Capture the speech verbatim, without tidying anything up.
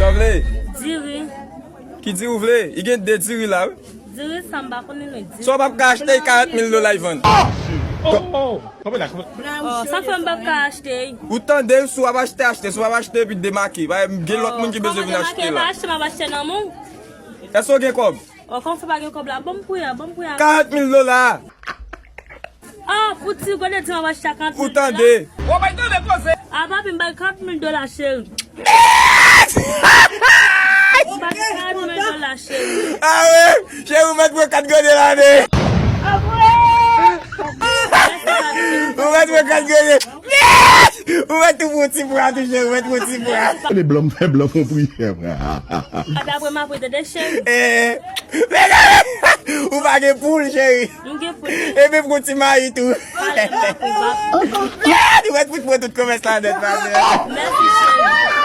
Sa vle? Diri. Ki diri ou vle? I gen de diri la, wi. Diri sa m pa konnen non diri. Sa w p ap ka achte karant mil dola, Ivan. Oh, sa fè m p ap ka achte. Ou tande, si w ap achte, achte. Si w ap achte, epi demake. Pa gen lòt moun ki bezwen vin achte la. Achte, m ap achte nan men w. Èske w gen kòb? Oh, kòman fè pa gen kòb la? Ban m pri a, ban m pri a. Karant mil dola. Oh, pou ti gode di m ap achte a karant mil Ou tande? Ah, papi, m bay karant mil dola, cheri. M bay karant mil dola, cheri. Ah wi, cheri, ou mèt pran kat gode la, men. Ou mèt pran kat gode. Ou mèt tou pran ti bra tou, cheri, ou mèt pran ti bra. Tande blan m fè blan fon priyè, frè. Apre, apre, m apre, tande, cheri. Eh, ou pa gen poul, cheri. M gen pou E menm pran ti mayi tou. Pale, m apre, m apre. Ou mèt fout mwen tout komès la nèt, ma sè. Mèsi, cheri.